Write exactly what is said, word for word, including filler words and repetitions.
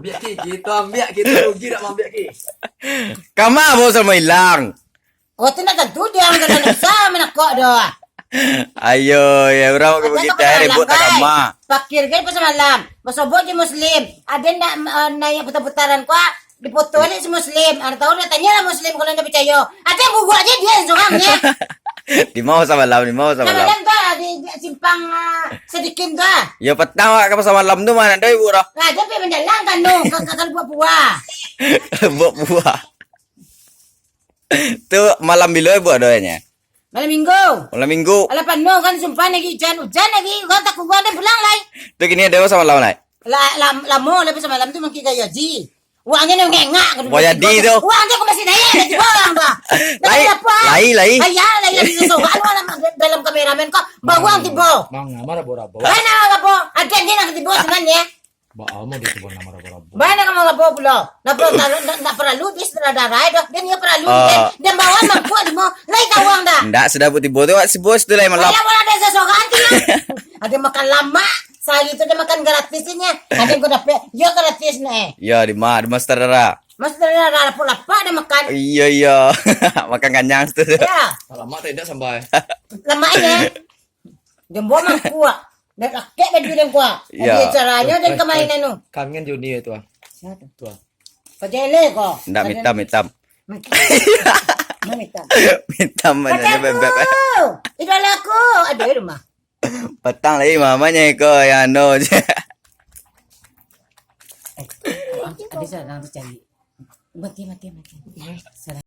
Ambiak ki, kito ambiak, kito rugi dak maambiak ki. Kama bau samo ilang. Oh, tu nak tantu dia orang dalam susah manakok doh. Ayo, ya urang ka bagita ribut tak kama. Pakir kan pasal malam. Basobok je muslim. Ada nak uh, naik putar-putaran kuak. Dipoto ni si muslim. Ada tahu nak tanya lah muslim kalau nak percaya. Ada bubuak je dia seorang ni. Di mau samalam, di mau samalam. Samalam tu di simpang uh, sedikit tu ah. Ya petang awak ka samalam tu mana ada ibu dah. Ada pergi menjalang kan tu. Kakak buat buah. Buat buah. Tu malam bilo buat doanya? Malam minggu. Malam minggu. Alah panuh kan sumpah lagi hujan, hujan lagi. Kau tak kuat dan pulang lai. Tu kini ada sama lawan lai. La, lam, lamo lah sama lam tu mungkin gaya ji. Uangnya nang ngengak. Kau jadi tu. Uangnya kau masih naik lagi orang dah. Lai, lai, lai. Ayah lai yang susah. Anu dalam dalam kameramen kau bawang tiba. Mang nama rabo-rabo. Mana rabo? Ada ni nak tiba sebenarnya. Ba amo di kebun nama rabo-rabo. Bana ka marabo pulo. Ndak paralu, ndak, ndak paralu di sutradara doh. Den iyo paralu. Ah. Den, den bawa mangkuk limo. Lai tawang dah. Ndak sudah butibo tu awak sibuah situ lai malap. Ayah pun ada sesorang tu. Ada makan lamak. Sehari tu dia makan gratis ni. Ada kau dapat. Yo gratis ni. Ya, di ma, di ma sutradara. Mas sutradara lapuk-lapuk ada makan. Iya, iya. Makan kanyang situ. Ya. Lamak tak indak sambai. Lamak ya. Jembo mangkuak. Dak lakek baju den kuak. Jadi caranyo den kamainan tu. Kangen Juni tu ah. Sia tu? Tu ah. Pajai le ko. Ndak mitam mitam. Mitam. Mitam aja bebek. Itu laku. Ada di rumah. Petang lagi mamanya iko yang anu je. Ada salah tu cari. Mati mati mati.